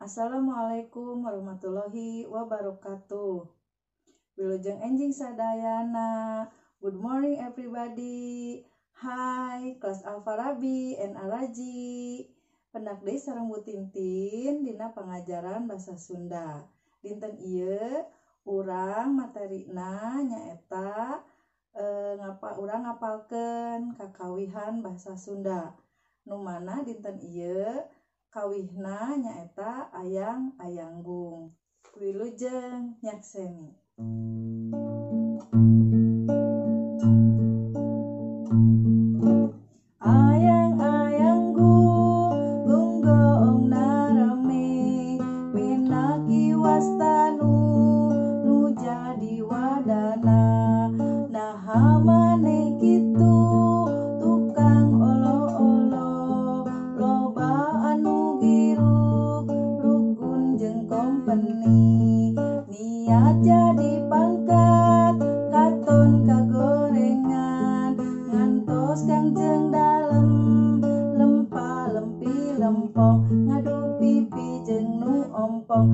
Assalamualaikum warahmatullahi wabarakatuh. Wilujeng enjing sadayana. Good morning, everybody. Hai kelas Alfarabi and Araji. Pendak deui sareng Bu Tintin dina pangajaran bahasa Sunda. Dinten ieu urang materina nyaeta ngapa urang ngapalkeun kakawihan bahasa Sunda. Nu mana dinten ieu kawihna nyaeta ayang ayanggung. Wilujeng nyakseni. Ayang ayanggung gunggoong narame menaki wastanu nu jadi wadana naha maneh kitu tukang olo-olo loba anu giruk rukun jeung kompeni niat jadi pangkat katon kagorengan ngantos Kangjeng dalem lempa lempi lempong ngadu pipi jeung nu ompong.